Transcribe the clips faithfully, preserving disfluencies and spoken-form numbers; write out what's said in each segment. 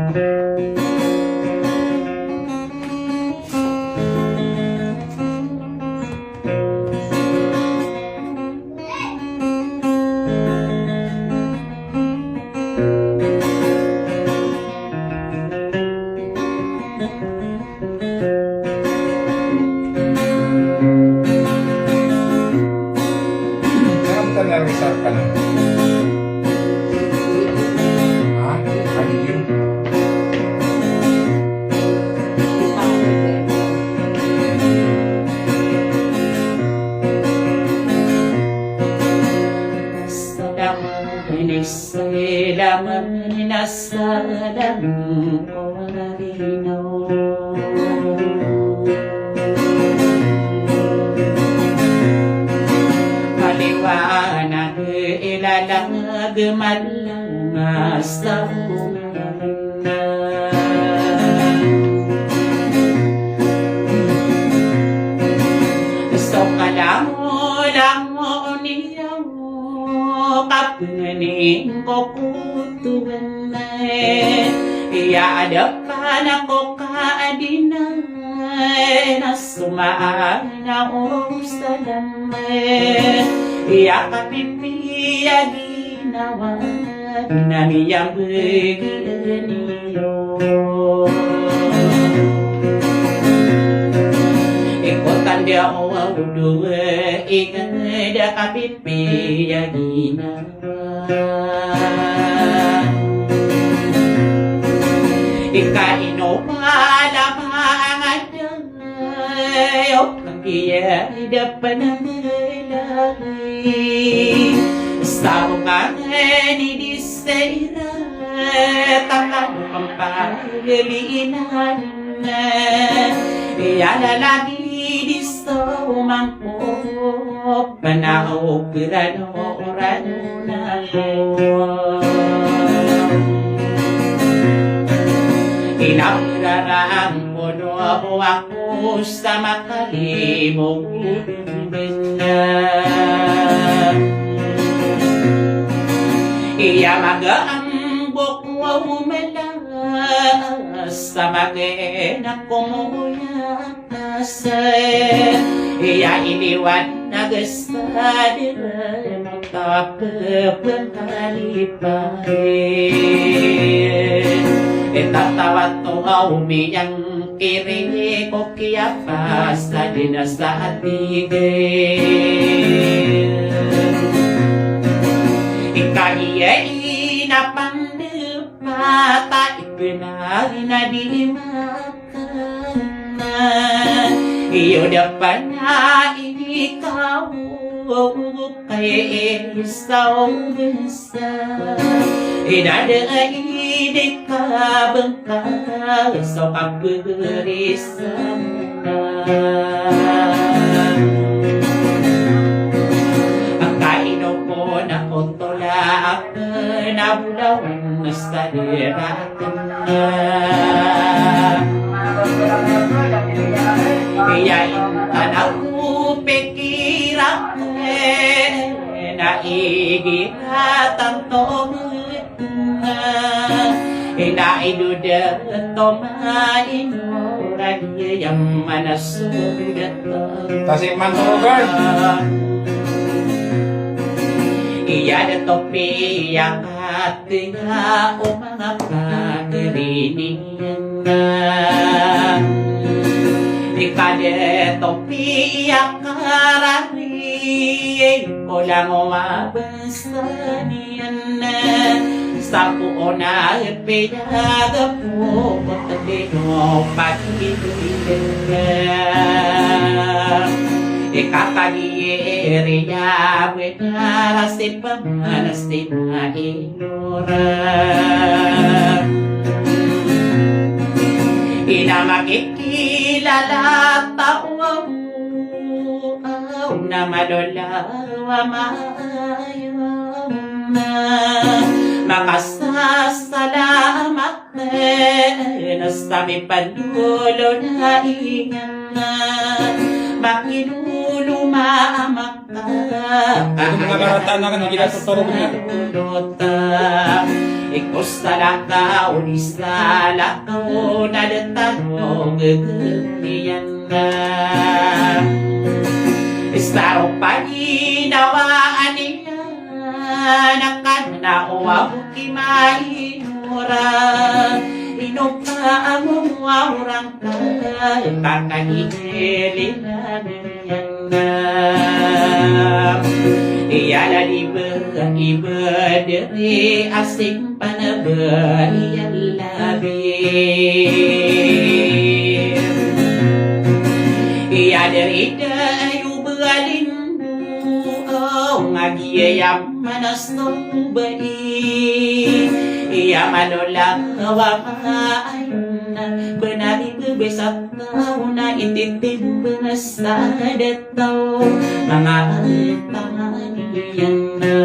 Assalamu alaikum. Assalamu alaikum. Maliwanag i lalag, malangas a so kalangolangon iyan o kapngni ko kotowan, iya adapan ko kaadina na somaan a orosan, iya kapipiya ginawa na miyambgn iyo. Iko tanda o dowa ingd a kapipiya piya ginawa. Ika ino pala mangada iyo kagiya i da pnanglay. Sa ongan i di sirat a kano kampagalinan. Iya lalagi di so mangkop panaw pirano rano na ko. Ina pirarang kono ako sa makalimo. Iya magaan bo ko mala sa magena ko moya. Iya iliwan na gesa di rata pepentalipa. Itatawa to aw miyang kiri ko kiyapasa di na sa atige. Ika iya ina pangdepa ta ipena na di ma Iyo da panaw ikaw kay isaw bsa. Ina da i di ka bngka so kaprisa. Angka ino ko na otola na bolawan sa dera. Iya intan ako pikiran na igira tanto. Ina iduda to main orang yang mana sudah. Tasik Mansurugan. Iya da topi ya Ati nga o manga pagari niyan na, di ka di topi a karari ko langowa bsa niyan na, sapo o na piyagapo ko tadi no pati niyan na. Ikakadi iri ya bwe Narasi pamanas di na inora. Ina makikilala taw aw na madolaw a maayam na makasasalamat. Nasa mipanolo na iyan na makinolo Ito mga karatan na kanila sa toro niya. Ikaw sa lakaw, di sa lakaw, na datang o gagamian na. Istaro paginawaan iyan, akan na o abo ki mainora, ino ka amo a orang kaya, kakagigilin na. Iyala di ba iba diri asing panaba iyala bi. Iya diri da ayo balindo, o ngagiya yam manas to bai. Iya manolang wa maayun na, benari bebesat tauna ititim benasa dat taw, manga antaman iyan na.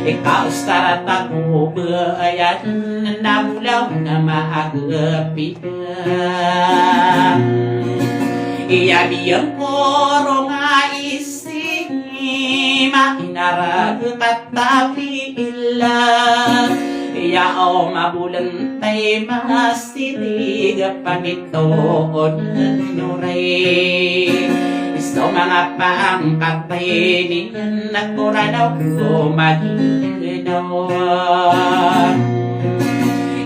Ikaw sa rata ko ba ayan na bulaw na maagapi na. Iya biyang korong a isi, mainarag ka tapi illa. Iya o mabulan tay mas Siriga pamitoon nuray. So manga pangkatay niyan na koranaw ko maginaw.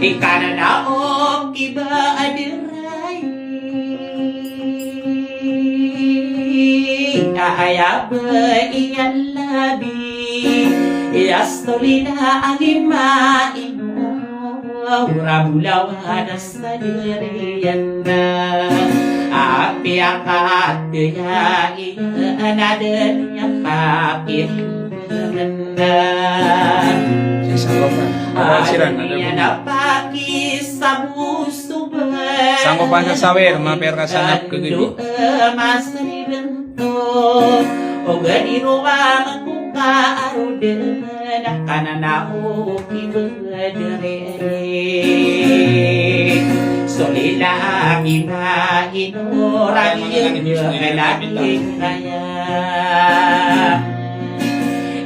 Ikanan a o kiba adiray. Aya ba iyan labi. Iya stolina angin maino. Ora bulawan a sadiriyan na apiya katiya iyan a daniya pakirindana. Sangkopan. Awa siran, ada apiya na pakisabusuban. Sangkopan sa sawer, mapiya ka sanap kagadi. Ando, eh, masriben. Oga di rowang ko ka aroden, kanan a o kibedere. Solila kima ino ragi lagi kaya.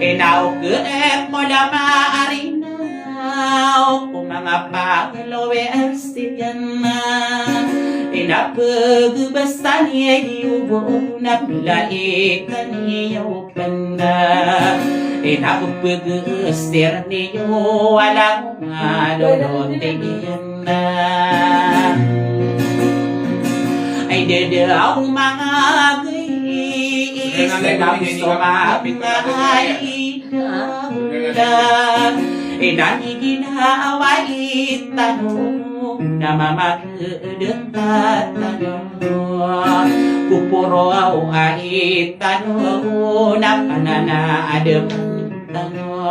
Inaw ke e mola maarina. Aw, ko manga pagalowe a siyan na, ina pegbesan iyo bo na pila ikan iyo penda, ina pegbesan iyo alang a lolonte iyan na. Ay dede aw manga gay, ina pegbesan iyo. Inani ginawa i tano, na mamakedeta tano. Kuporo aw a i tano, na panana adem tano.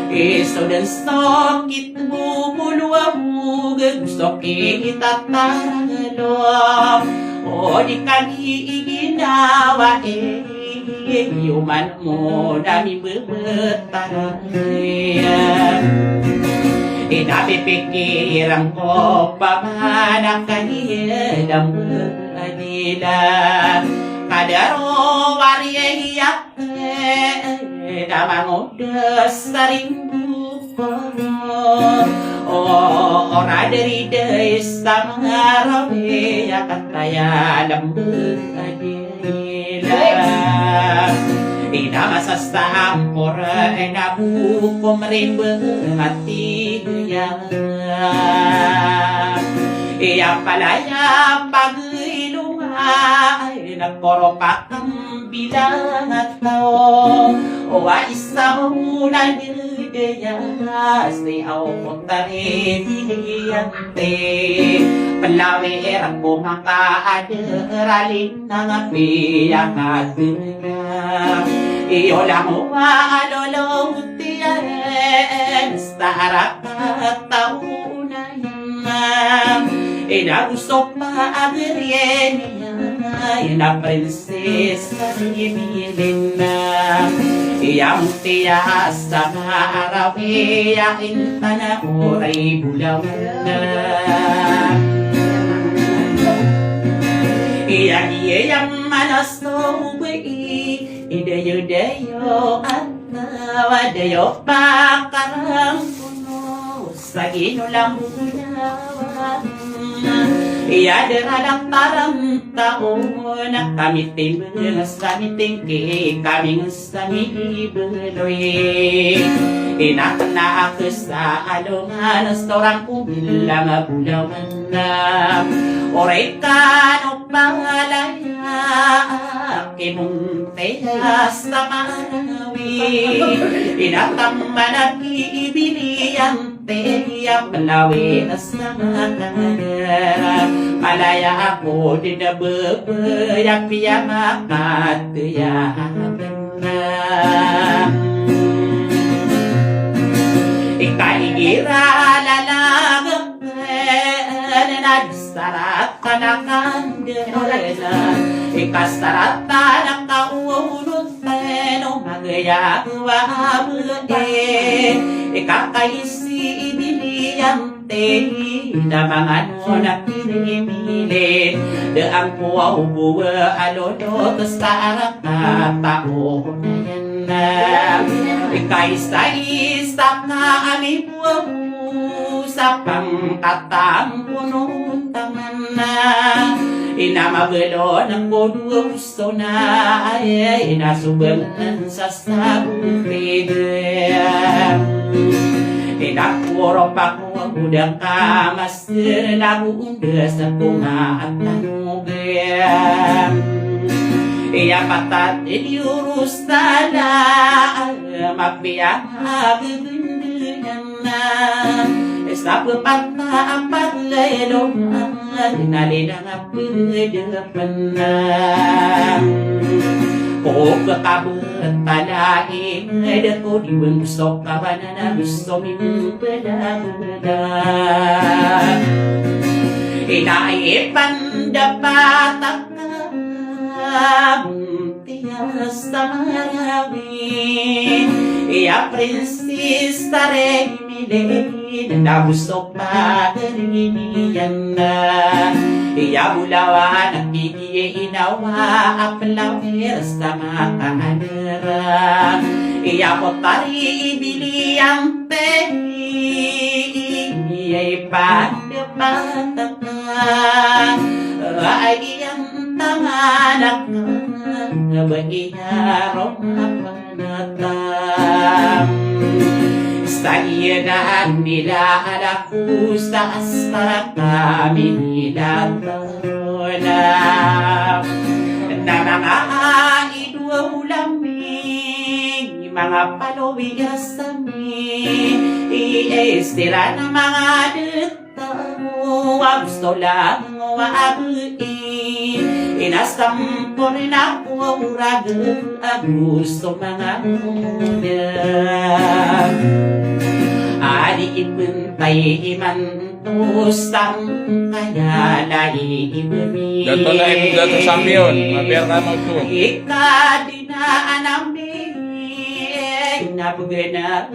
Iso den sokit bubulu aw, geg sokit a tarangelo. O di kami iginawa e. Iyo man mo na mibebetara. Ina pipikiran ko pamana kaniya dam adila. Kadaro wariya iya, ina mangoda saring buko. O, ora dari dai samarawi akataya lembe adila. Ina masasta ampor ina buko merimbe ngati ya. Iya palaya pagilunga ina koropak Bilang a taw, o wa isa mo na dede ya, si aw ko tari didi yante. Pelawi era ko maka ada rali nang api ya kadena. Iyo lang wa alolo tiya, sa arap a taw na ima. Ina gusto pa agriyen Ina prinsesa ibilin na, iya mutiya sa marawi, iya intan a oray bulawan na. Iya, iya, iya, Anas to bai, idayo-dayo atawa dayo pakarang kono sa ginolamonawan. Iya dera da parang taon a kami timbang sa mitingki kami sa mibaloy. Inakna ako sa alongan sa torang ko bilang a bolawan. Oray kano palaya a kimonte sa Marawi. Inatang manaki ibiliyan te iya palawi sa makadara. Palaya ako di na bebaya piya makataya. Ika igira lalagak na saratan a kandela. Ika saratan a kaulot no magaya wa abel. Ika kaisi ibiliyan te na mangano na pinimili. Da angko a ubo a lolot sa arak a tao na yan. Ikaisa-isa ka ami bo sa pangkatan kono taman. Ina mabelo na kodo sona ay ina subeng sa sabutid. Ina koro pako da kamas Sir na bo ondes a tonga a tanog. Iya patat i di oros tala mapiya a bebendenan. Sa pepata a paglelong na leda nga pwede pena. O kakabet tala i ngede ko di bengso kabanan. Na gusto mi mempedagda. Ina ipan dapat akam tiya sa Marawi. Iya prinsisa rey milin na gusto pa deriyan na. Iya bolawan a kigi inawa a pelawir sa makaadera. Iya kotari ibiliyan te iya ipandepataka. Ay iyan tamanak ba iya roma Sa iyan a nila alaku sa astara kami nila tona. Na manga ido a ulami, manga palowi a sami, i istira na manga det Ago a gusto lang o a bui, ina sampor na ko raga a gusto manga muda. Adi ipentay imanto sangkaya lay ibemi. Dato Naim, Dato Sampiyon, mabiar ka mawto. Ika di na anambi, na bugana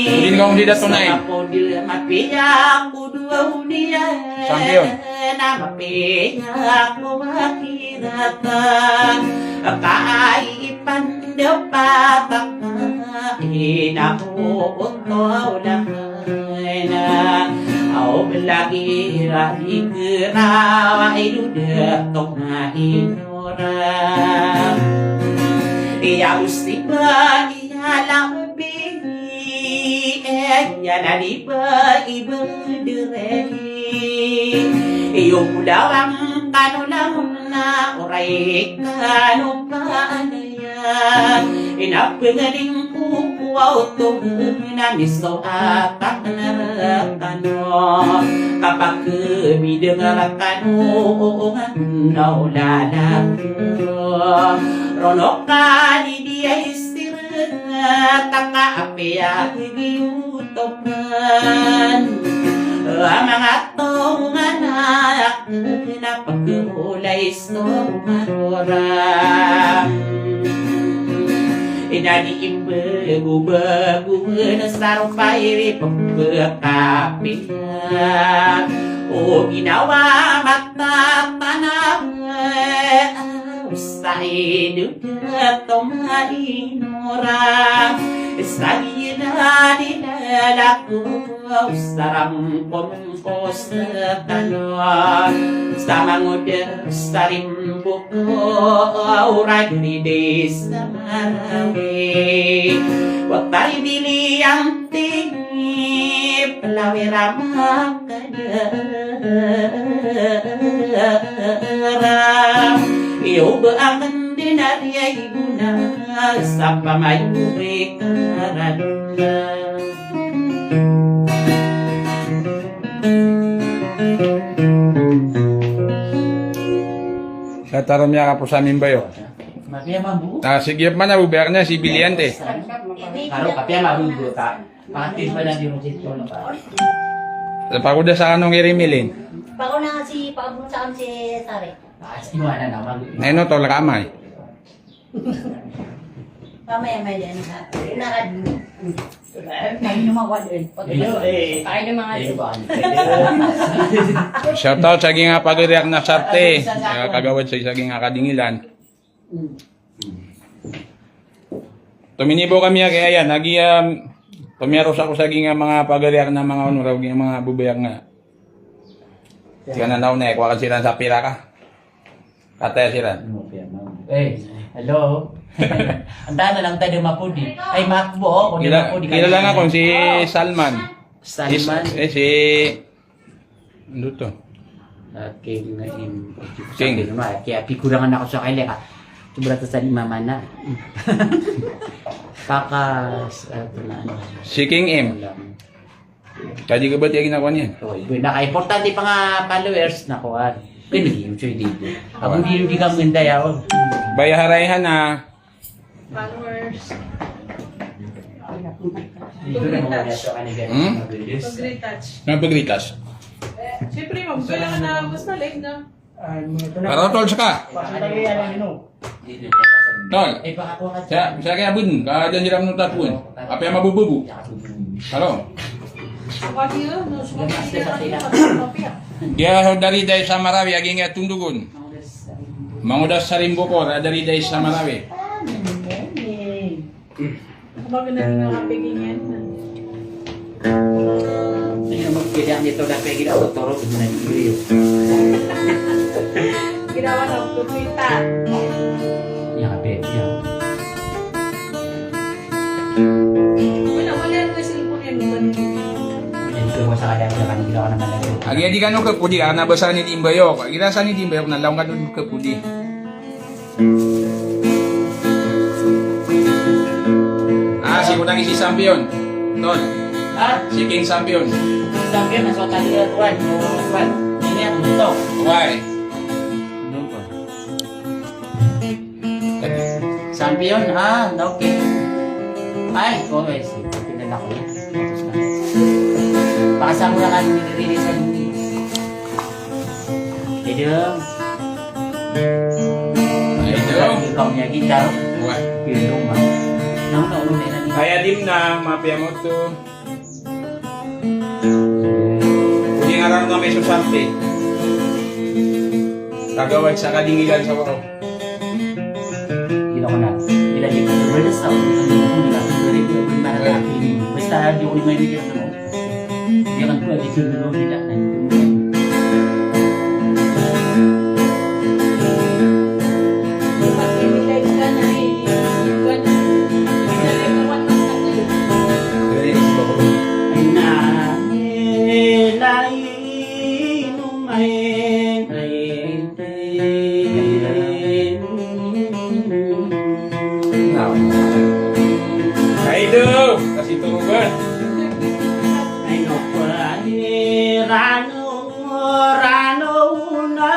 Pudin ka om di Dato Naim. Sampiyon. Iya, Gusti, ba iya lawbi, eh, iya lawbi ba ibedere. Iyo bolawan kano lawna oray kano panaya. Ina pengeling ko ko awto na miso a taknar kano. Kapakebideng kano na olalako. Rono kani di ay sirata ka apiya giyutopan. Amang ato nganak na pagulay so marora. Ina di imbego-bego na saropay pembekapiya. O ginawa mata tanah Sa'idu da tomainora, sagiya di lalako, saram ko mangko sa tano, sa mangoda sa rimbo ko, o ragri di sa marawi. Wata i bili ang tingip, lawi ramak Iyo ba aken di na di ay guna sa pamayo ri karadona. Sa taro miyakaposa mimbayo. Mapiya mambo. Ah, sige, mana bo bayar niya si Bilian te. Karo, kapiya mambo ta. Pati ba na di mo sito na pa. Sa pagoda sa kanong irimilin. Pako na si Pablo sa si Sari. Ah, si Juana naman. Neno to lakamay. Pamaya may din ha. Nakad. Ay, naman ko din. Iyo, eh. Ay, naman. Iyo, ba? Shout out sa giyangkai a pagari akn a Sarte. Kagawad sa giyangkai a Kadingilan. Tominibo kami a kaya yan, lagi, um, tomiyaros ako sa giyangkai a manga pagari akn a manga onor, giyangkai a manga babay akn a. Tig iyan a, "Naw, ne, kowa ka siran sa pira ka." Kataya siran. Eh, hello. Antaa na lang tayo mapodi. Ay, makbo, o, di mapodi. Kilala nga kon si Salman. Salman. Is-, eh, si Ando to? Ah, King Im. King. Sabi naman, kaya pikurangan ako sa kanya ka. Sobrang sa ni mama na. Kaka, sa, ito na, ano. Si King Im. Kadi ka ba tiya ginawa niyan? Oh, iba, naka-importante pa nga followers na kuwan. Pinag-i-, so, hindi ko. Ako di, di ka maganda yaw. Baya harayhan na. Followers. Hmm? Pag-retouch. Na pag-retouch. Siyempre, ma'am, kailangan na mas na live na. Para tol saka. Tol. Sa, sa kaya bun, ka dan jiram no tatun. Apa yang mabububu? Halo. Dia dari dai sa Marawi, agi nga tundugon. Mangoda sa Rimbokor, a dari dai sa Marawi. Maganda nga kapigingin. Hindi na magpidang dito na pegi na otoro, hindi na yung video. Ginawa na, pupita. Yan, kapit, yan. Wala, wala ko sa cellphone yan, wala. Yan, ito mo sa kanya, wala kang ginawa naman na yun. Agi, adi ka no kapudi, ana ba sa ni Dimbayok? Agi na sa ni Dimbayok, na laong ka no kapudi. Ah, si Kunang si Sampiyon. Tol. Ha? Si King Sampiyon. Sampiyon, nasa tali ya, Tuan. Tuan. Ini yang betul. Why? Sampiyon, ah, okay. Ay, okay, sige. Pinala ko yan. Baka sa mula ka nililisan mo. Idong. Idong. Ikaw niya gitar. Wah. Idong, ma. Nang naulong na yun. Kaya dim na, mapiyamot to. Di ngaran na may susante. Kagawad sa Kadingilan sa Waro. Gila ko na. Gila di ko. Wala sa ako. Ano ko nila. Wala ko nila. Basta di ko nila. Yan ang pwede ko nila. Ay, do! Kasi turugan. Ay, no, ay, rano, rano na.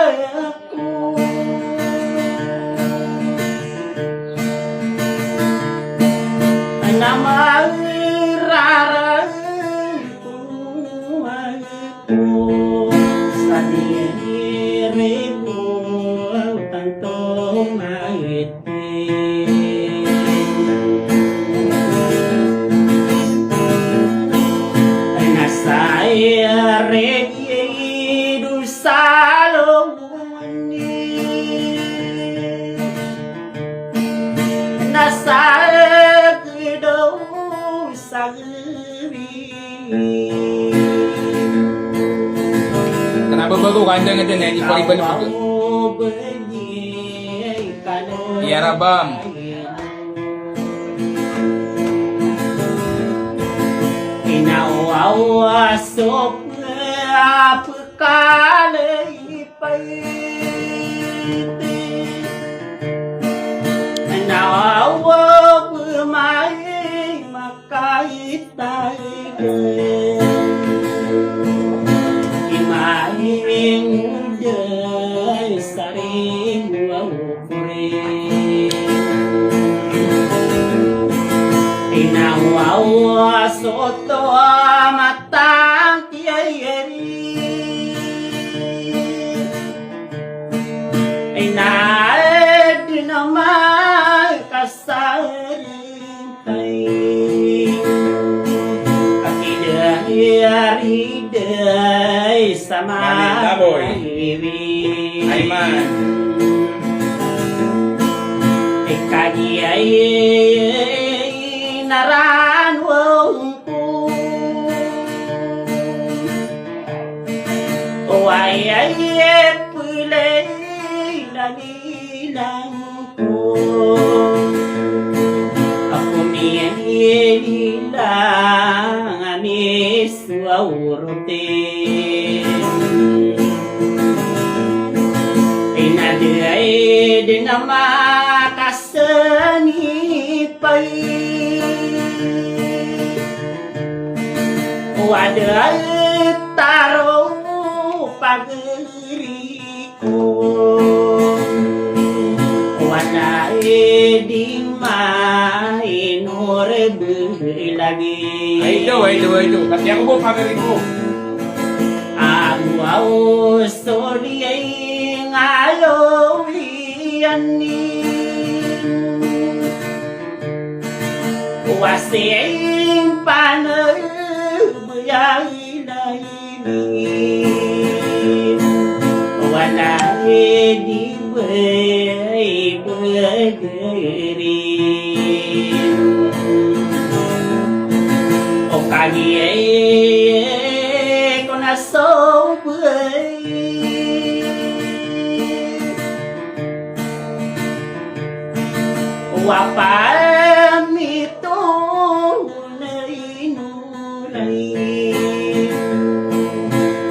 Kena ba bago ka andang aden, eh, di pariban bago. Iya, Rabam. Ina o awa so pkapkal i paiti. Ina o awa bmai makaitay. Imaing dai sari waw. Ina o awa so oto a matang kiyayari. Ina ed na makasari. Akida iya riday sama. Manila boy. Ayman. Ikadi ay naran wongko. Oway ay pulay lagi. Ako miyanilang a miso a oroten. Inadey den a makasenipay. Wada taro pagari. Wana edi mainor belagi. Ay, ito, ay, ito, ay, ito. Tapi ako po, pagari ko. Ago aw so di ay ngayo iyani. Wasing panebeyay. Wala di bay bagari. O kagi ay ko na so bay. Wapa mito na ino.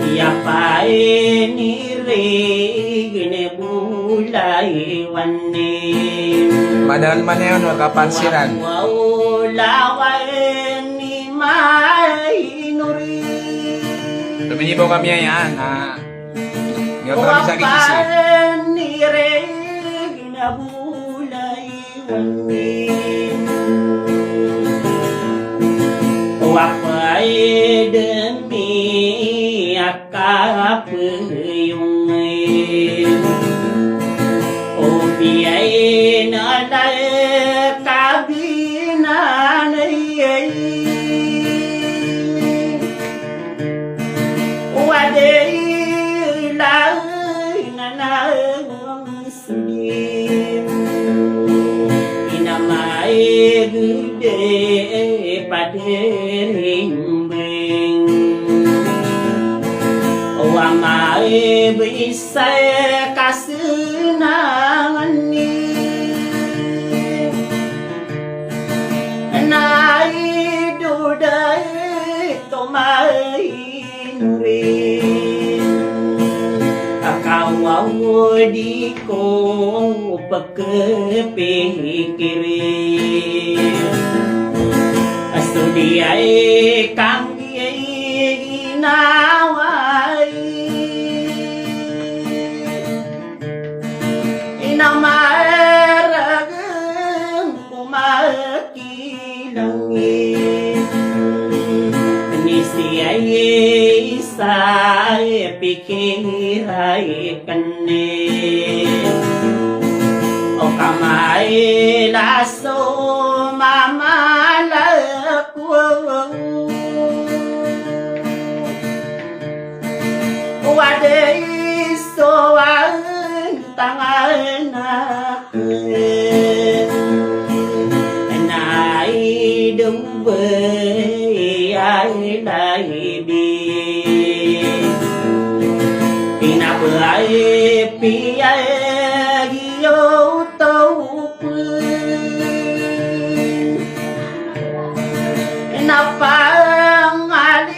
Iya paini rig ne bulay wani. Padahal man iyan, wala kapansiran. Wala wani mainori. Tuminibo kami ayan, ha? Nga kami sa gigisi. Wapa ni rig na bulay. Wapay demi akapuyong. Opiyay na lay kabinanay. Waday lay nanawang. Ina maibgay paderimbing. Wa maibisay kasenangan ni. Na idoday to mai. Aka waw di ko pekepikiri. Aso di ay kanggi ay ginawai. Ina marageng ko maki langit. Ni siyay isa i pikiray kani. O kamay laso mamalak ko. Waday so wan tangan a Na idem bay Laibi. Ina bla i piya giyoto pn. Ina pangaling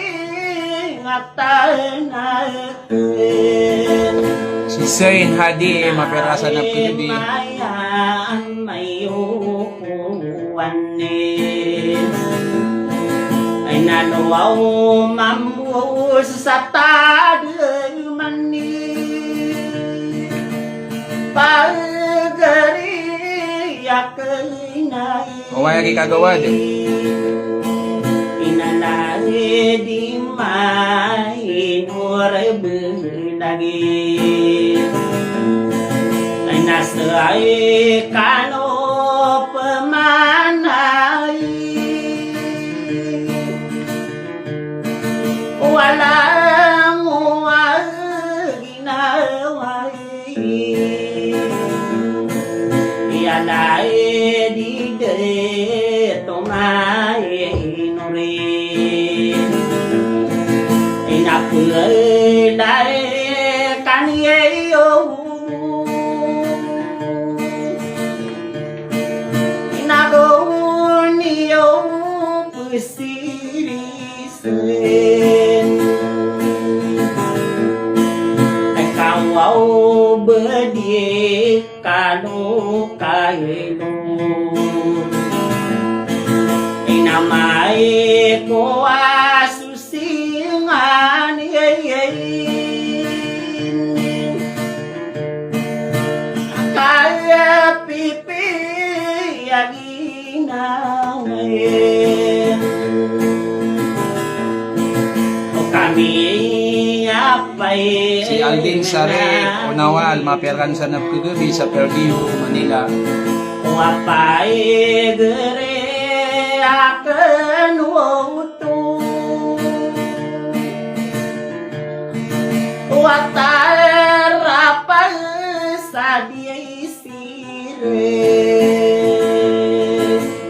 a tana. Si Zain Hadi, mapiya rasan a pkhabi. Ina lowaw mambo sa tademani. Pagari akn ai. Oway a gii kagawad. Ina lagid i mainor blagid. Ina sii kano pmanay. Walang wagi na wai. Iya lay di de to mai nuri. Ina pulay kan iyo. Ina goni iyo pusiri. Ikaw aw bedi kano kailo. Ina mai ko aso singan, kaya pipi agi Si Aldin Sari Onawal, mapiya rasan a pkhabi sa Fairview, Manila. Sire,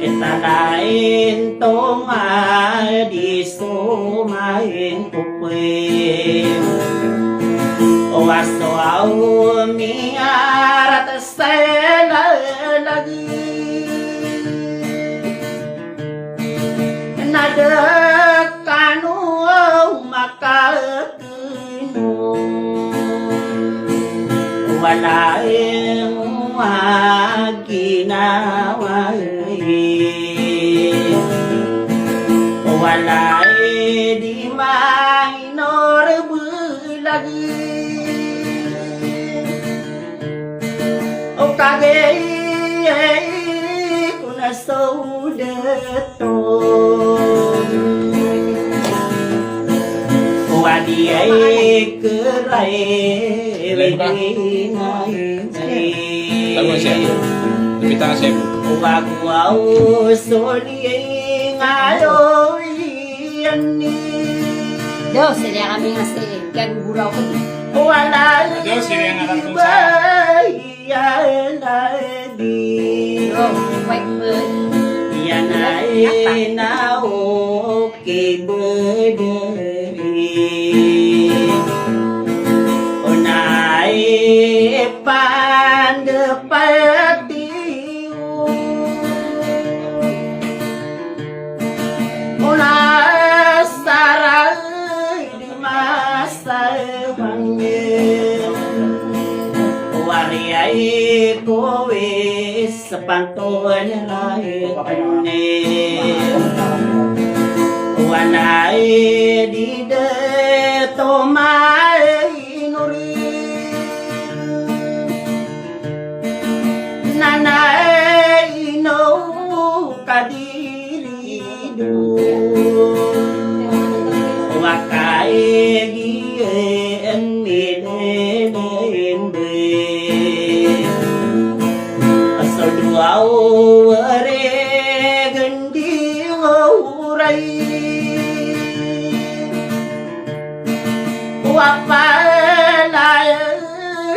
ita lain to madi so main kope. Owa so aw miyarat sa lagi. Na da kano maka Walay mo a ginawa, walay di mainor blagi. O kagay ko na so dato. O adi ay keray widi na. Lagu siya. Kita siya. O bago aw soli ngayo iyan ni. Do, sila kami nga si Ken Buraw ko. Wala. Do, sila nga katong sa. Iya lagi. Iya na ina o kibederi. Onay pandepati. Onay saray di mas Sa bangin, wari ay kowis sa panto a nilalit ni. Wanay di de to mainori. Nanay ino kadiri. Wakaigi en mide de ende. Asal dua wari gendi urai. Wapalay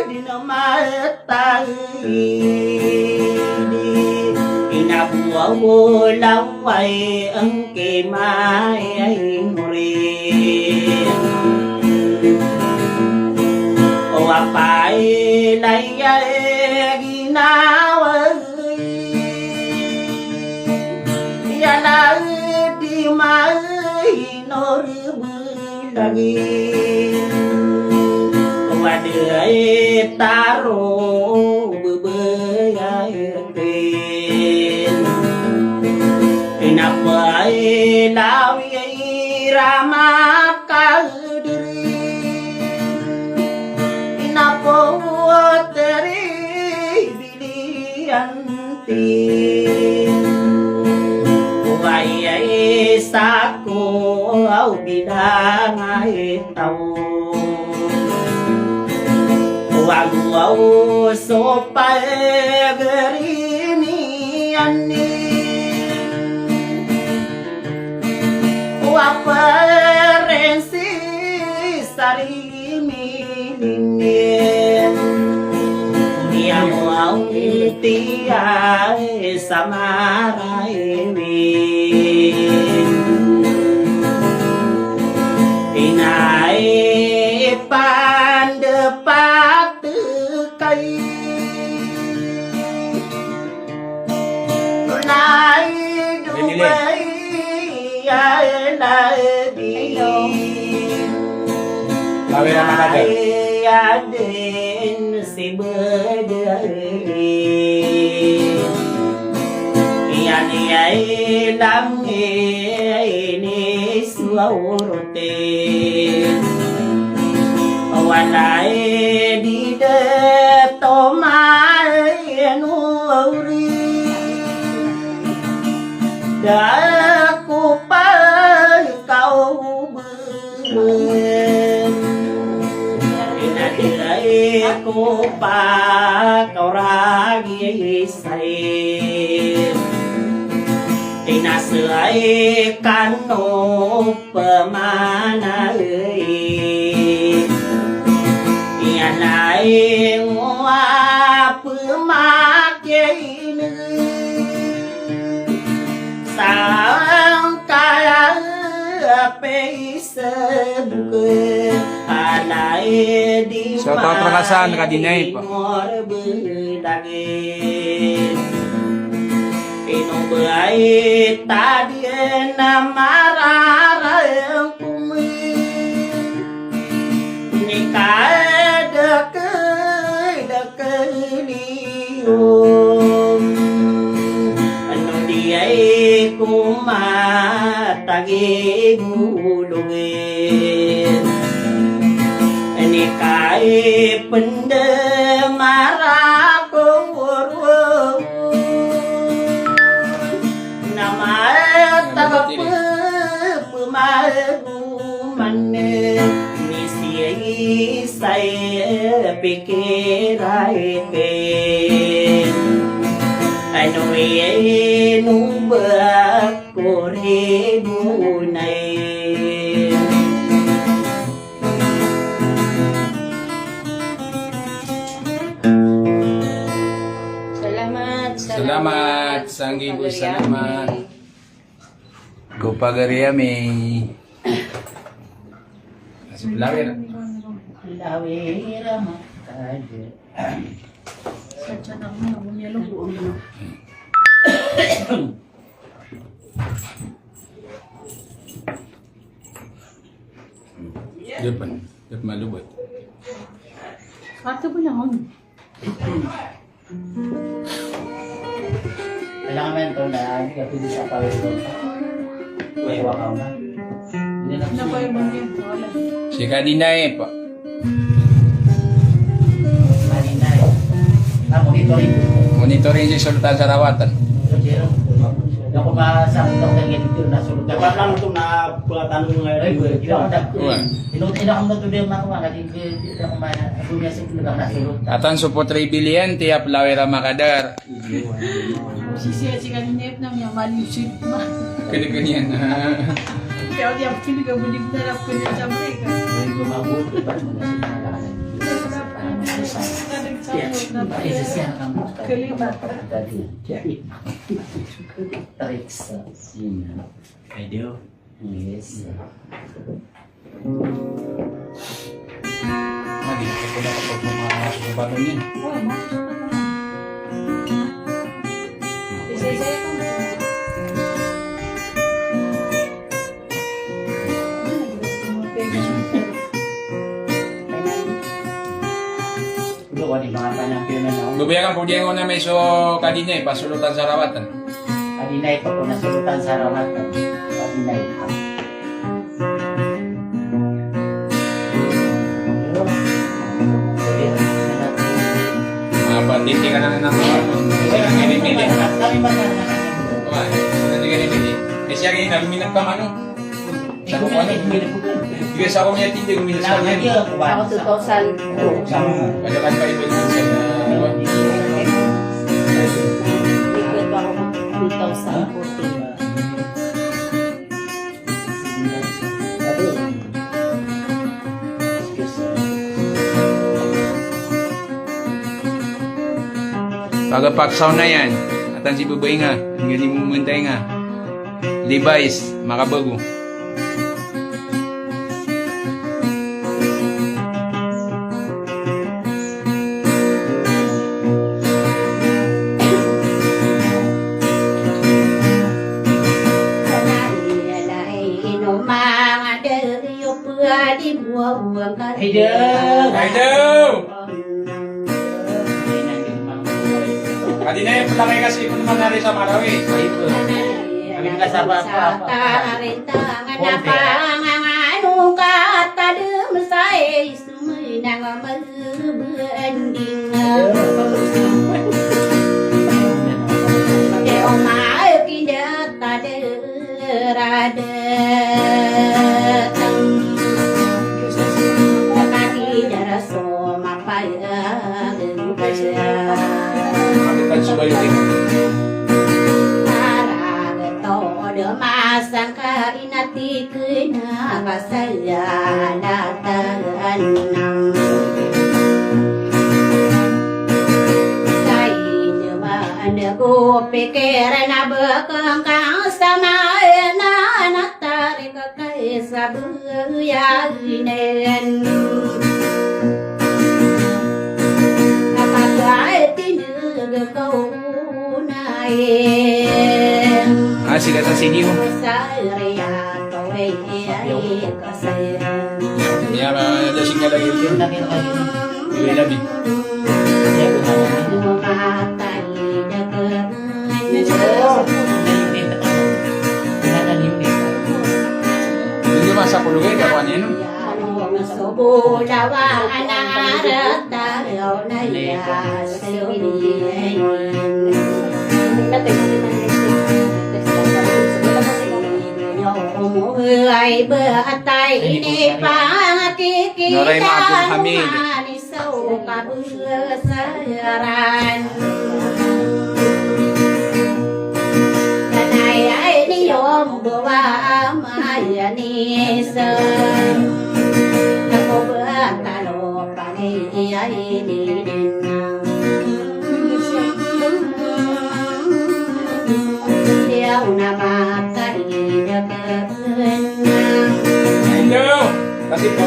di namat Tawi di inabuwa Aw laway angki mayaynori. O apay layay ginawa. Iyalay di maynor belagin. Wada ay taro bebeyay Inapay lawi ay ramak a diri. Inapot ri biliyan ti. Wayay sako aw bidangay taw. Wago aw so pagari niyan ni. Wa parensi sari milingin. Iya mo aw tiya sa maraiwin. Inay pandepat kay Nay Dubay ay ladi. Hello. Kawira manager. Ay adin si Bedari. Iyan iyay langi ini suwawrote. Walay di de tomaen ori. Da ko pagkaw beren. Inadiray ko pagkaw ragi Inasay kano pemanayi. Iyanay ngo a pemakiyayneg. Sangkaya pey Shout out rka san ka Dinay, pa. Ano di ay ko matagi bolongin. Ini kay pendem a rakong oro. Na matag a pemagoman. Ni siyay say pikiray pen. Ano iyay no ba ko ri bonay. Salamat, salamat, sanggibo salamat. Ko pagari ami. Lawir. Lawir a makada. Depan, depan lubot. Satu pun yang on. Kailangan mo yan, tol, na hindi ka pwede sa power, tol. Uy, wakaw na. Hindi na. Ano ba yung bangin? Wala. Si Kadinay, pa. Kadinay. Ah, monitoring. Monitoring si Sultan Sarawatan. Zero, zero. Hindi ako masakit ako dahil ganito na Sultan. Dapat lang ito na pagkatalo nga. Ay, wala. Hindi ako na. Wala. Ino-, ino-, ang natuloy ang mga mga, hindi, hindi ako ma-, hindi ako ma-, Atan so potri bilian, tiyap lawir a makadar. Sisi a si Kadinay na miyamali sip ma. Kene-kene iyan. Kaya di ako kene ka budi na rap kene sa mereka. Kalima. Kalima. Kalima. Kalima. Kalima. Kalima. Kalima. Kalima. Kalima. Yes. Lagi, ako na kapag mga susubato niyan. Isa-isa ito. Go, biyangka ko dn ko na may so kadinay, pasolotan sa rawatan. Kadinay pa ko na solotan sa rawatan. Kadinay pa. Ah, pati ka na ng ano. Kaya nga, hindi, hindi. Wala, hindi ka, hindi. Kasi ang ina, luminap ka, ano? Sa ko, ano? Sige, sa ko niya, tindi, luminap ka, ano? Ako two thousand two. Wala ka pa iba yung sa, ano? Ito pa ako, two thousand fourteen. Pagapaksaw na yan. Atan si babay nga, ang galing mo mantay nga. Levi's, makabago. Hello. Hello. Adi na yung pala kayo kasi kung naman nari sa Marawi. Kami ka sa ba-, pa-, pa-, pa-, Suminang a magbanding. Te o makindat a daradatang. Tatakidaras o mapayag. Kapit tayo sa bayo, eh. Para beto o demasang ka Ati kena pasayan a tagan nang. Sa ino man ko pikiran a bekeng ka sa maen a natarik ka sa buyainen. Kapag ay tineg ko na eh. Ah, siga sa sini mo. Sa area. Iya, ba, ada singa lagi. Iya, labi. Hindi masa ko lugay, kakuha niya, no? Ay, ba, atay, ini, pangakikita. Noray Maabdul Hamid. Noray Maabdul Hamid. Kanay, ay, niyong bawa, amay, anisa. Ako ba, talo, pangay, ay, ini, ini. Hello. Kasi po.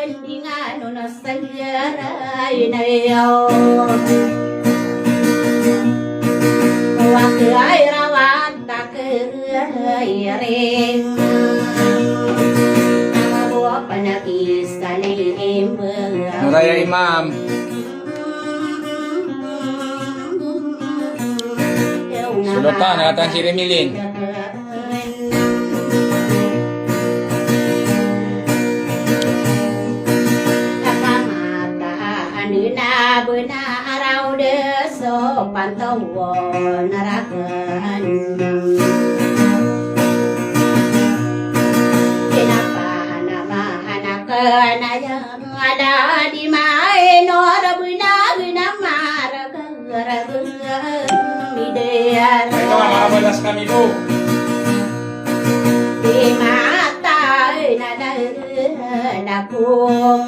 Di nga no na sanggaray na iyo. Wa kay rawan ta kay ring. Ang bo panakis kalimba. Noraya Imam. Solotan, atan si Remilin. Kapamataan na bena araw de so pantawon raken. Kinapanamaan Kami bo. Di mata na na na ko.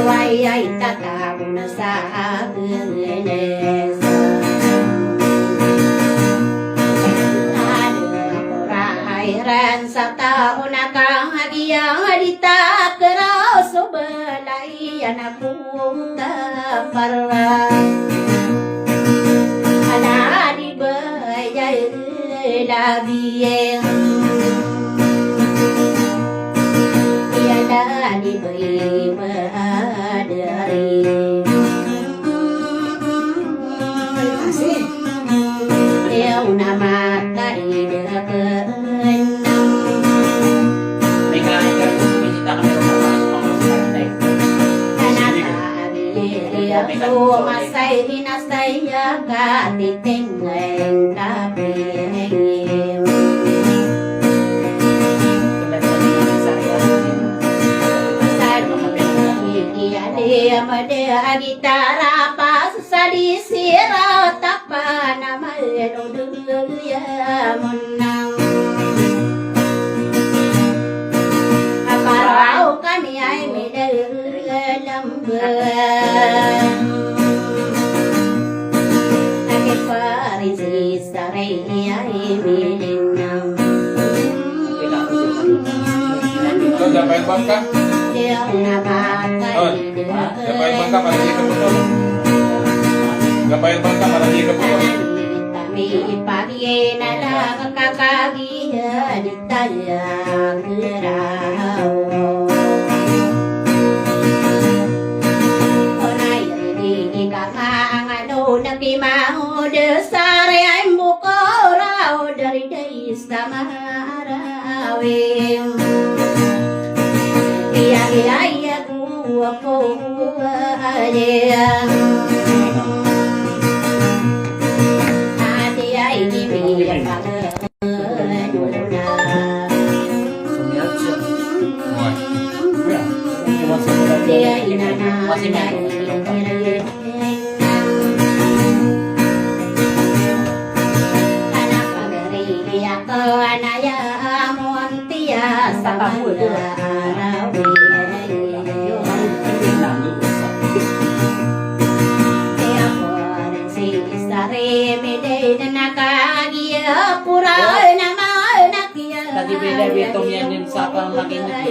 Wai ai tata na sa agnes. Ada ko rai ran sa tao na ka agiya di ta kera so belai anak. Ala di baya labi e. Ala di baya madari. Iya una mata ida. Sa di sirat a panamay o dulya mo na. Aparaw kami ay midalamban. Agi parin si saray ay milinang. Ito, dapat bangka? Ito, dapat bangka? Oh, dapat bangka para di kaputol. Dapat bangka para di kaputol. Kami ipagye na lang kakagiya di taya kiraw. Onay di kama ang ano na pimahod sari ay mukoraw dari day sa marawi. Iya, iya, iya, kuwa, kuwa, iya. Ati ay di mi pag Sari mede na kagiya pura na mana. Tadi beda beto miyan din sa pang lagi na.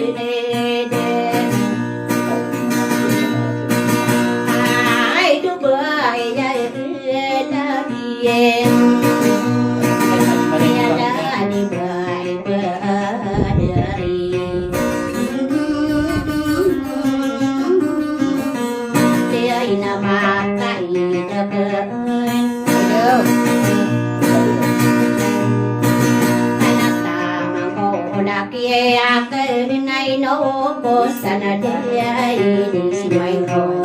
Ay, Dubai, ay, Dubai, ay. Ay, Dubai, Dubai. Di ay na makaidap. Anak tamang ko, laki akin ay nobos, sana di ay di si Maiko.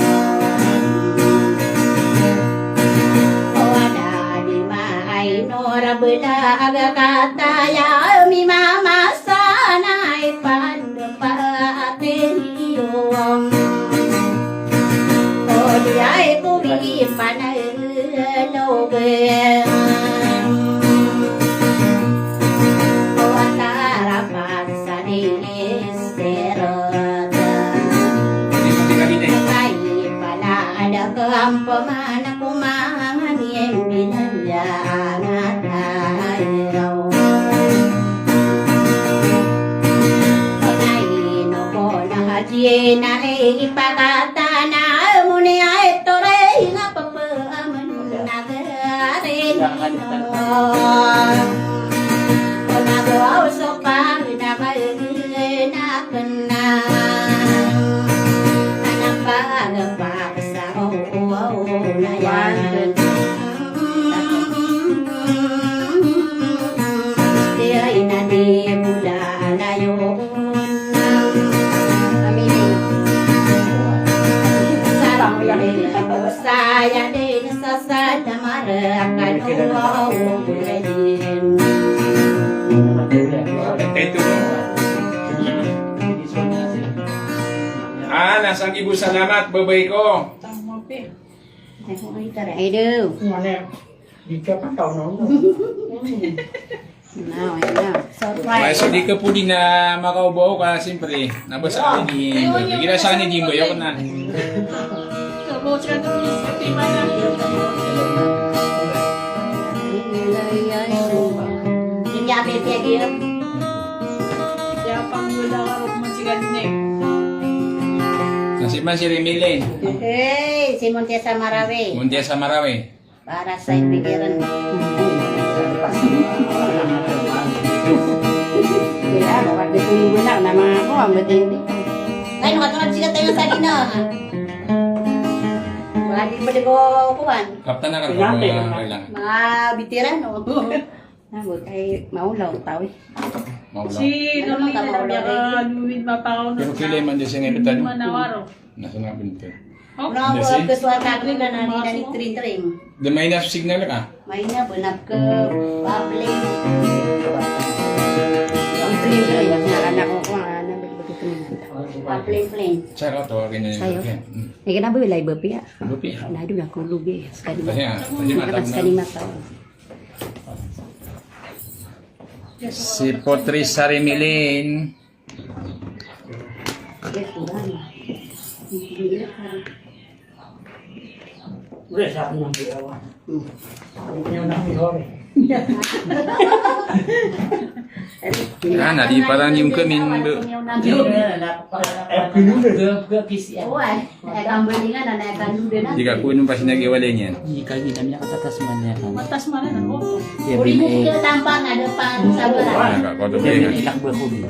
O ada di maay no rabela aga kataya, mi mama sana ay pan Pati iyo. O di ay ko bi panaloge. O atara pasanin serot. Kay pala ada ko ampo mana ko mangani bilala angatayo. Onay no ko na haji na ipakatana mo ni ay toray nga pagpaaman na garin. Ona ko so pag na kena. Anak pagpag sa o na yan. Di ay na di mo lalayon. Amin. Sa pamilya ko, saya din sa sadamar, akano, o, din. Ito. Ah, nasang ibu salamat, babay ko. Hello. Di ka pa tao na. Na, na. Surprise. Ay, so di ka pwede na makaobaw ka, siyempre. Nabasa ka ni Jimbo. Kira sa ni Jimbo, yako na. Hindi, hindi, hindi. Kaya pang wala ka rin masigan na eh. Nasiman si Rimilin. Hey, si Montiasa Marawi. Montiasa Marawi. Para sa pikiran. Kaya, wag dito yung wala, na mga ako, ang matindi. Ay, nakatunod sila tayo sa gina. Wala, di ba di ko kuwan? Kaptan na ka, Pinatay mga lang. Kailangan. Mga veterano. Nabot ay maulaw, tawi. Maulaw. Si Ano Noreen ka na maulaw biya ka din? Luwid mapakaw na Pero sa pili man di siya nga ipitan. Manawaro. Nasa nga pinto. Oh? Wala Hindi, ko si- gusto ang tabi na nani na ni Trin Trin. Di may na signal ka? May na, bunab ka, babling. Ang Trin Trin, na anak ko, kung ano, ba't ba't ito naman? Babling, pling. Sarap to, ganyan Sa'yo? Yan. Mm. Hindi ka na ba yung live up ya? Lupi. Nado na ko lubi. Sekali Kasi nga, kasi nga, Sekali tama na. Sekali mata. Si Putri Sarimilin. Ah, na di parang yung kamin, bu- Oway. Aya kambalingan, na aya kandodan. Di ka kuno pas na giwalay niyan. Di ka gina niya katatas man niya kan. Matas man na, oo. Odi mo kaya tampang, ada pa sa bala. Wala ka, koto ba yan? Itak ba ko din?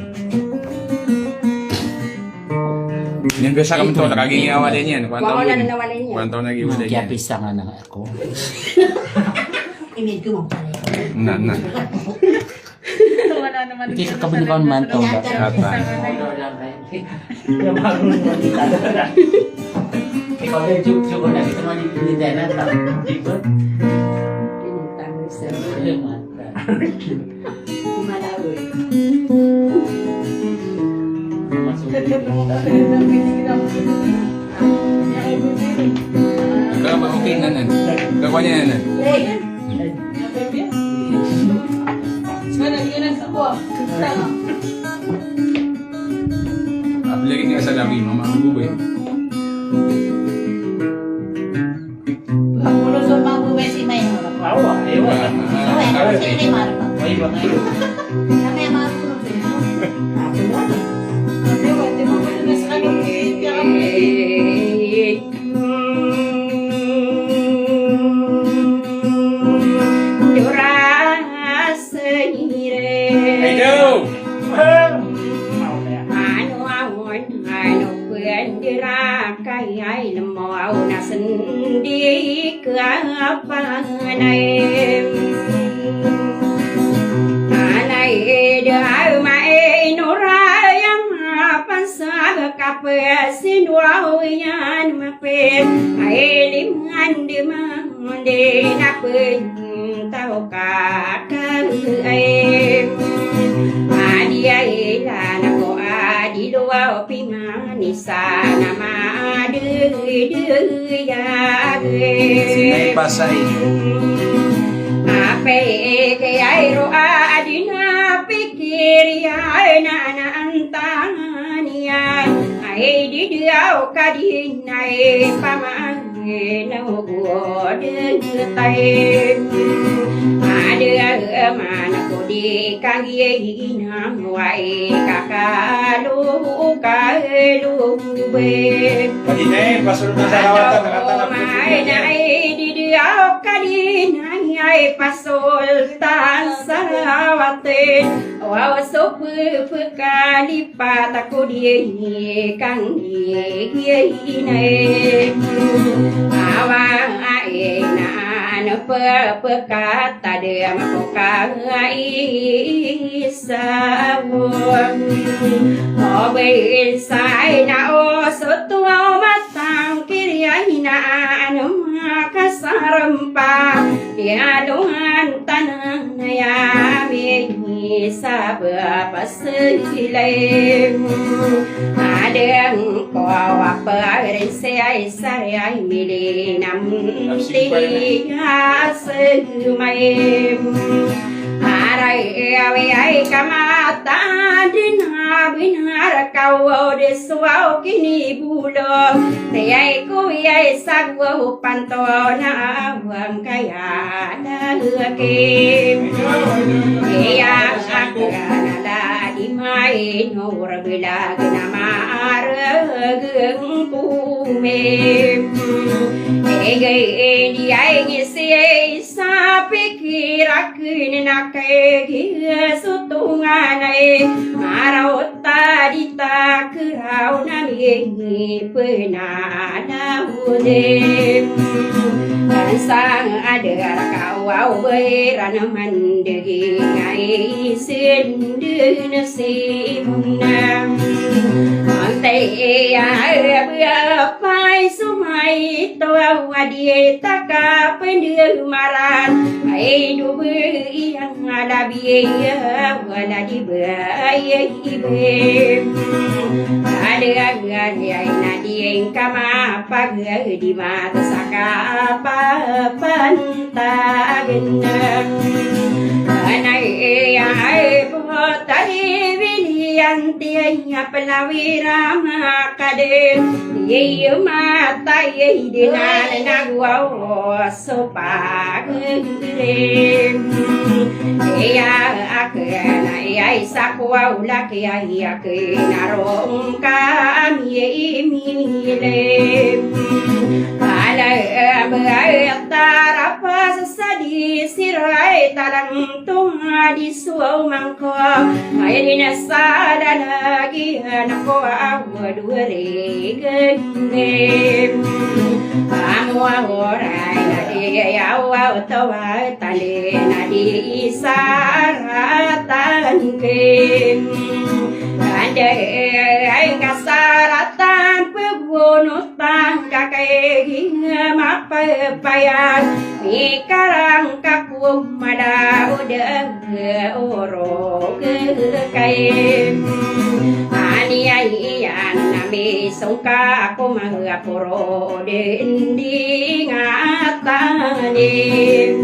Niyan biyasa ka mento, nakaging awalay niyan. Kuwan taon na giwalay niyan. Kaya pisa nga na ako. Imid ko mo pala. Na, na. Wala naman. Hindi ka kabili ka man to. Kata. Ikaw na yung joke-joke na, ito naman yung pinitay na, tapos, di ba? Pinitay sa Malawi. Ka ba okay na nan? Ka ba niya nan? Hey. Apilagin niya sa dami, mama ang bubay. Ang ulo sa mga bubay si May. Awa, ewa. Awa, ewa, si May, marpa. Ay, iba na yun. Kami ang mga ulo sa inyo. Ewa, di mo pwede na sa kanya, kaya kami. Dora sendiri. Ayo. Ano awon, ano pwendira kaya ilmo awon a sendi kapanay. Anay da ma inora yang mapan sa kapesin wawiyan mapin. Ay liman di ma Di na pwede taw ka kay. Adi ay lana ko adi luwa o pimanisa na maadiyag. Sinay pasay. Apay kay ay ro adi na pikir ya na na antan ya. Ay di diyaw ka di na ay paman Nginaw ko dn tay. Adn a man ko di kagiyay na way kakalo kalo be. Pwede na eh, pasultan sa lawatan, nakatanap ko. May na ay di diyaw ka di na ay pasultan sa lawatan. Waw so pwpwkali Pat ako di kang iginay. Awa ay na ano pepekatadem ko kang isa. O bay say na o so tuwa o matang kiriya na ano makasarempa. Iya dohan tanang na yami. Isa ba pasilay. Adeng ko apa rin siya isa ya milinam tiya segmay. Aray awi ay kamata din ha binar kawo di suwaw kinibulo. Tiyay ko yay sagwaw pantona awam kaya Lalaki iya akan ala di mainor belag na maareg pumim. Igay di ay ngisi sa pikir akin na kay giya sutungan ay maraw ta di ta keraw na miyay penanaw di. Kansang adar kawaw beran mandegi ngai senden si munam. Antay iya bapay sumay to awadi taka pendemaran. Ay do be iya Ngalabiya wala di baya ibe. Adagan ay na di kama pag di mata saka papantagan. Anay ay po tali biliyan tiya palawi rama kade. Iya mata iya di na nagwaw. So pagdem iya aken na iya isa ko awlak iya iya aken na rong kami imilem. Ala em ay tarapas sa di siray talang tunga di suwaw mangko. Ay di na sa lalagihan ko aw Waduwari gandem. Amuamuray na di yawaw tawa tali na di isaratan kem. Kanda ay kasaratan pagbono tangka kay gina mapapayag. Ikarang kakumala uda orok kay ani ay iyan na misongka ako mga poro dending atanim.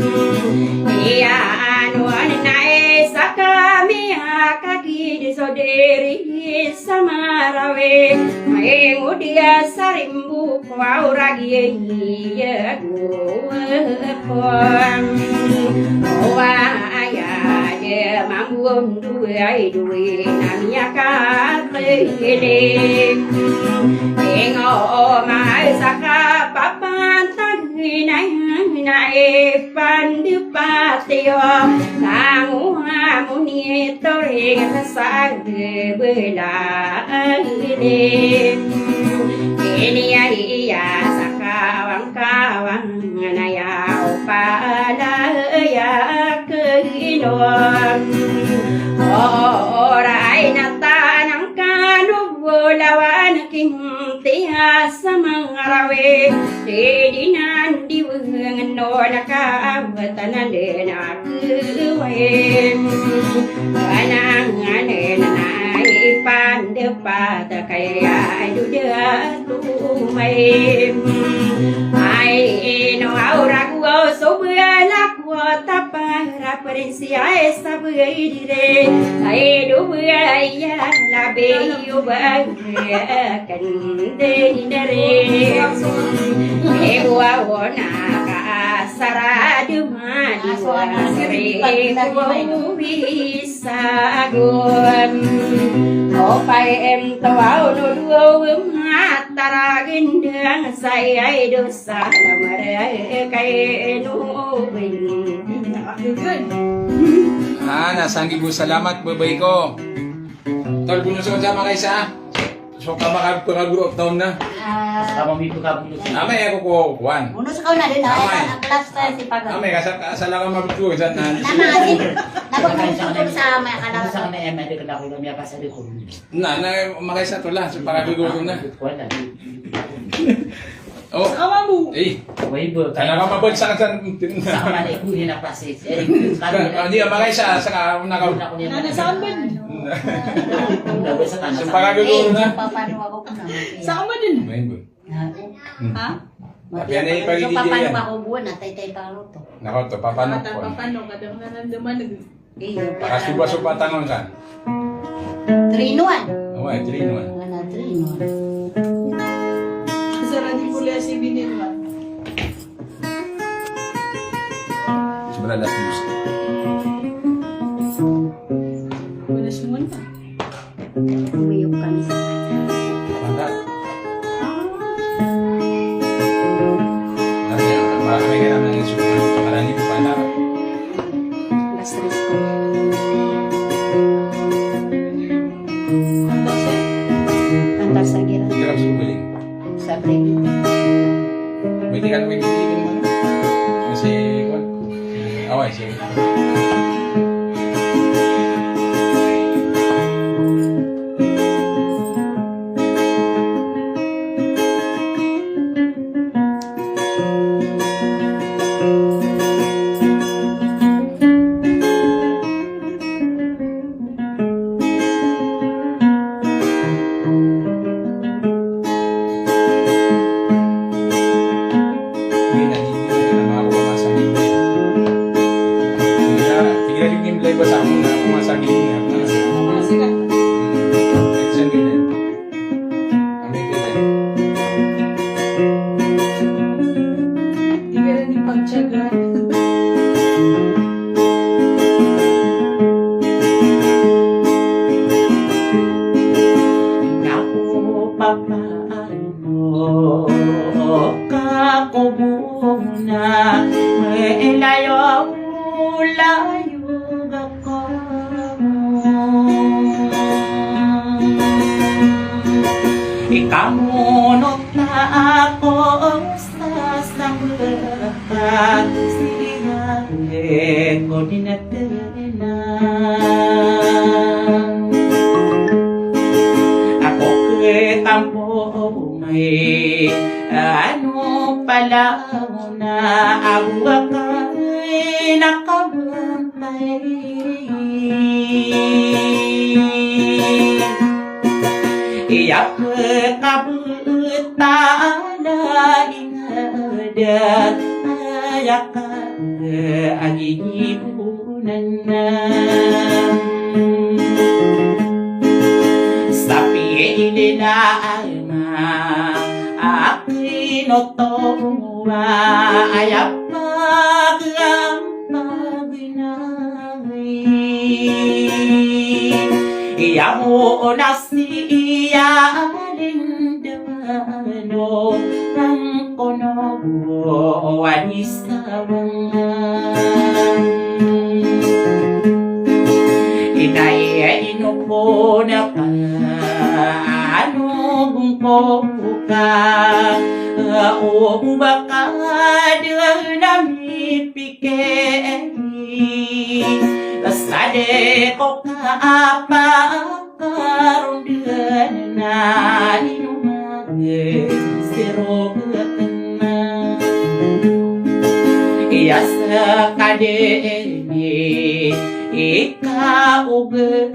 Iyan wan na isa kami akakid so diri sa marawi. Ay ngudiya sarimbu Waw ragi iya gowepon. Owa aya de mambon duway duwi na miyakakili. Ingo o maisa ka papantan hinay hinay pandipatiyo. Nanguha muni toring sa Ini iya iya sa kawang-kawang na yaw palaya kainom. Oray na tanang kano bolawan kintiya sa marawi. Di dinan di wengen o na kawatan na Kowai. Anangan na ipandepat kaya duda tumay. Ay ino awrak wo so belak wo tapara prinsi ay sabay dire. Ay do baya labi yo ba Kandidari. Ewa wona ka asara duma di wasri ewa wisagon. Opay em tawaw no duwa matara gendang saya ido sa lamara kay no bin. Ah, na sanggi bo salamat babay ko. Tol, bonus ako sa makaisa. So, ka makapaguro taon na. Ah. Sa kami pagkabulos. Amay ako ko, kuwan. Bonus ka na din, ah. Amay. Ang class ka si Paga. Amay, kasa-, kasala ka mabito, sa na. Nama, kasi, nabagay sa kami, kala sa kami, eh, may dikit ako, may pasali ko. Na, na, makaisa to la, so, para biguro na. Kuwan na. Oh. Sa mambo. Eh. Way bo. Kana ka mabal sa katan. Sa kamali ko ni na pasis. Eh, kami na. Di, amay sa, sa ka, na ka. Na, na, sa amin. Sa pagkagagawin na. Sa amin. Way bo. Ha? Tapi ano yung pagiging papano yan? Papano ako buwan, ah, tay-tay pa ako to. Nako to, papano ko. Papano, kadang naramdaman, nag- Iyo. Para suba-suba tangon san. Three in one. Oo, eh, three in one. Wala, three in one. Sa radyo po liya si Binirwa. Sebenarnya last news. Wala siya man. Umiyak kami sa kanya. Manda. Ano yan? Marami ka naman yung sumunod. Pangalan niyo, Panda. Alas tres ko. Antar sa gira. Hirap sa guling. Sa break. Pwede ka, pwede ka. Kasi, kwan. Away, sige. Naku papaano ka ko bo na, melayo-layo ako. Ikamono ta ako sa sangka siya ko dinatena. Ako ke tampo may ano pala na ago akay nakabantay. Iya pekabetala inged aya ka agigibunan. Sapi ilila ama akinoto aya pagam paginawi. Iya mo na siya lindemano ang kono wani sawang. Inay ino ko na ka ano bungko ka o baka de nami pikiri. Sade ko ka apa karondan na inumag sirog na. Iya sekadeni ikaogena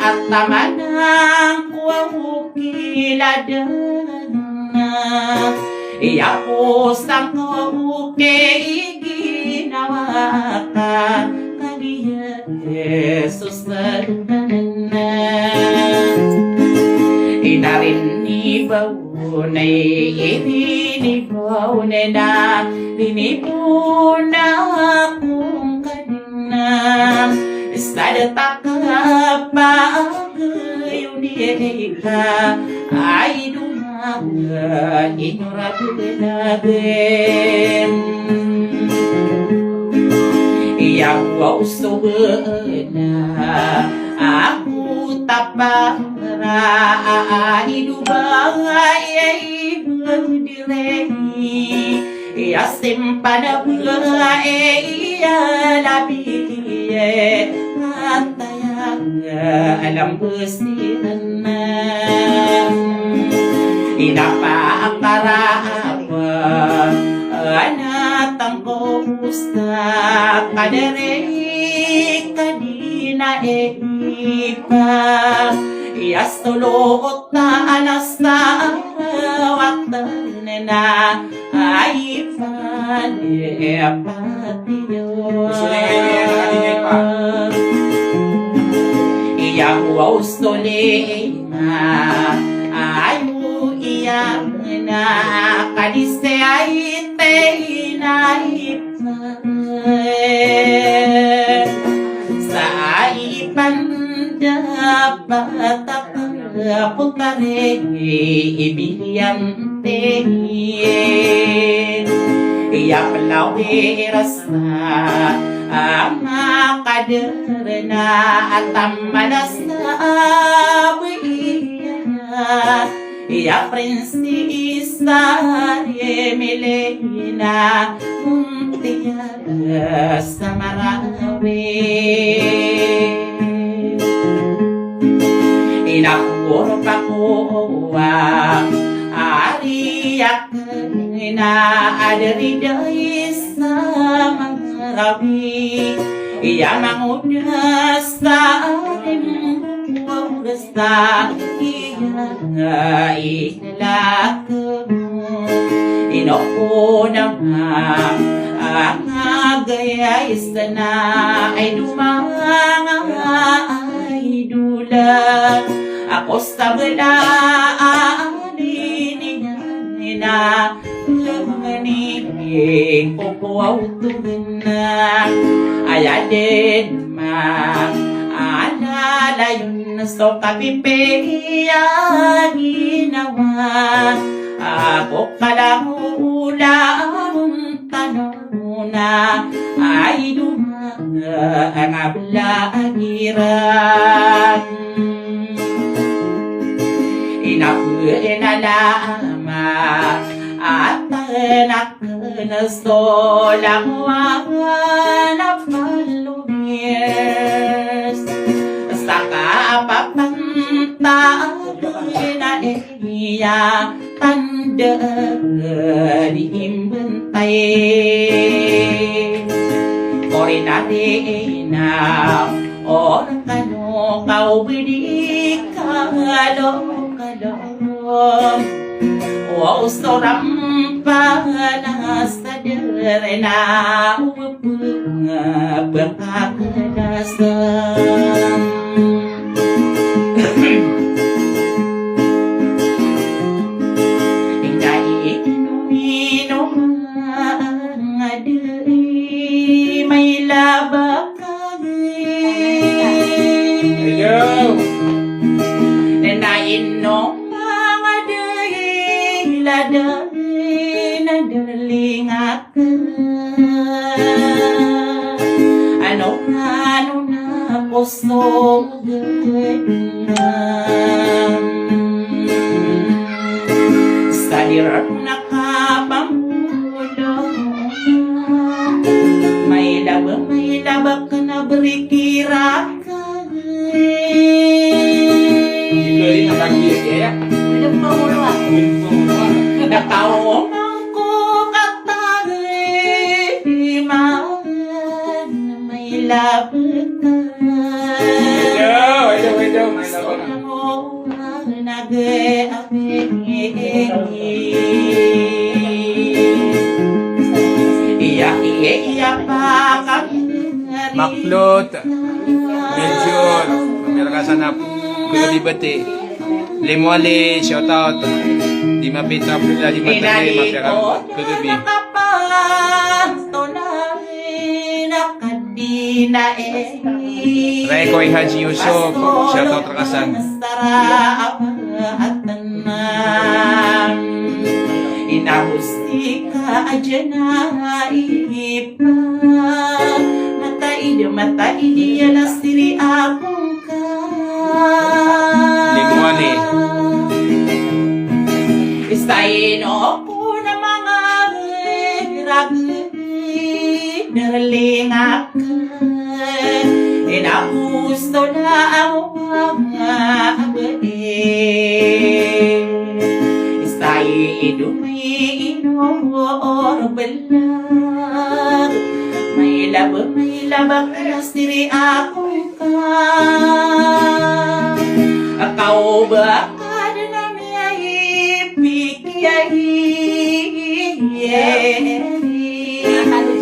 at tamanan ko kiladen. Iya ko sangko ke iginawa ka kagi Jesus. Inarin ni baw na irin ni baw na ini baw na kung kadena. Sa datak a pagayuni ka ay duma inurabelabem. Iya waw so bena aku tapara ay duba ay ay bendire. Iya simpan a bela iya labi iya kataya alam besiran. Inapa akara Sa kadari ka di na ipa, iya solo ta anas na waktan na ay palipat iyo. Iya waw soli na ayo iya na kadise ay tayna. Sa ipan dapat a putari ibiyan ti iya pelawi rasa ama kader na atam manasa abu iya. Iya prinsisa di Milena muntiya sa Marawi. Ina puro pakuwa ari akena adri dai sa Marawi. Iya mangoda sa ari sa iya nga i Lako ino ko na ma angagaya isna ay dumanga ay dula ako sa bela alini na ngani ko ko auto na aya den ma ala layon so kapipiya ginawa ako kalamula tano na ay dumanga ang abla agiran. Ina pena lama at anak na so lamuan a palubis. Sa kapapanta na iya tanda di imbantay. Orinarina, or kano kaw bidi ka lok-lok. O soram pa na sadar na upung pangkakadasan. Ingkai ino-ino nga dai may labak. Ayaw. Na ino nga dai lada na darling ako. Ano, ano na kosong. Sa di ron nakapamulong. May laba, may laba ka na berikirak. Hindi ko rin nakakita, ya. Hindi pa mo naman. Hindi pa mo naman. Nakaomang ko katari, man, may laba ka. Ayaw, ayaw, ayaw, may laba ka. Maklot, Meljor, Mirkasanap, Kolobi Bati, Limo Ali, shout out, Dima Pita, Abdullah, Dima Tali, Mafia Kolobi. Ray Koy Haji Yusuf, shout out Rakasan. Inahos ika a janaib, mataid, mataid iyan a siri a bongka. Limo Ali. Istaino ko na manga ragid. Darling ako, inahos to na ang mga abdi. Sa ido may inor belag. Ba mailabak na siri ako ka. Ako ba ka dn a miyaipi kiya iye.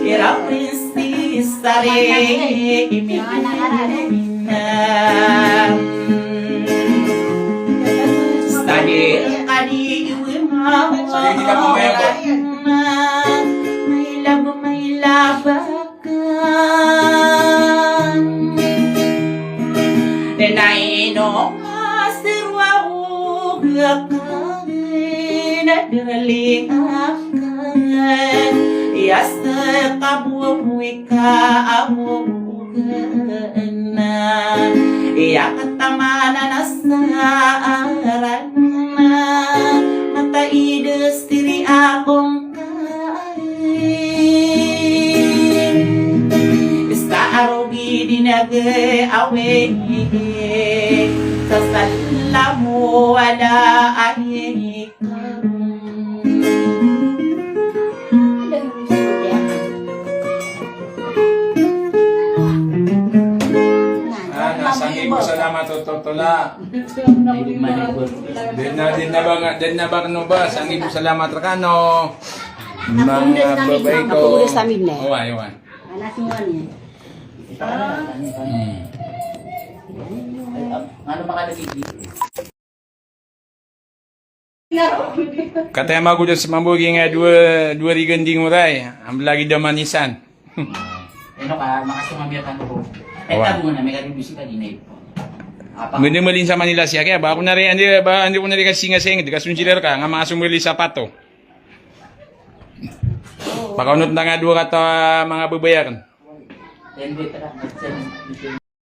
Ira prinsisa ri imina. Stadi kadi iwi ma. Mailab, mailab. Kan. Na ino ka sirwa o ka na dali aka. Iya sa ka bo wi ka awo ka na. Iya ka tamanan a sa aran na. Mata ida siri akong Isa a rogi di nag-awi, sa salamu ala ayi. Ah, na, sangi bo salamat o totola. Di na, di na ba nga, di na ba kano ba, sangi bo salamat rkano. Manga babay ko. Oway, oway. Hmm. Kataya mago da sa mambo gi nga dowa, dowa rigan di ngoray. Amblagi da manisan. Ino ka, makasong a miyakan ko. Oway. Tabungan a miyakan ko. Apa? Mende malin sa Manila siya kaya ba ako na ri, andi, ba, andi ko na ri kasi nga senged, kasong sila rka, nga makasong mali sa pato. Pakaonot na nga dowa kata manga babay akn.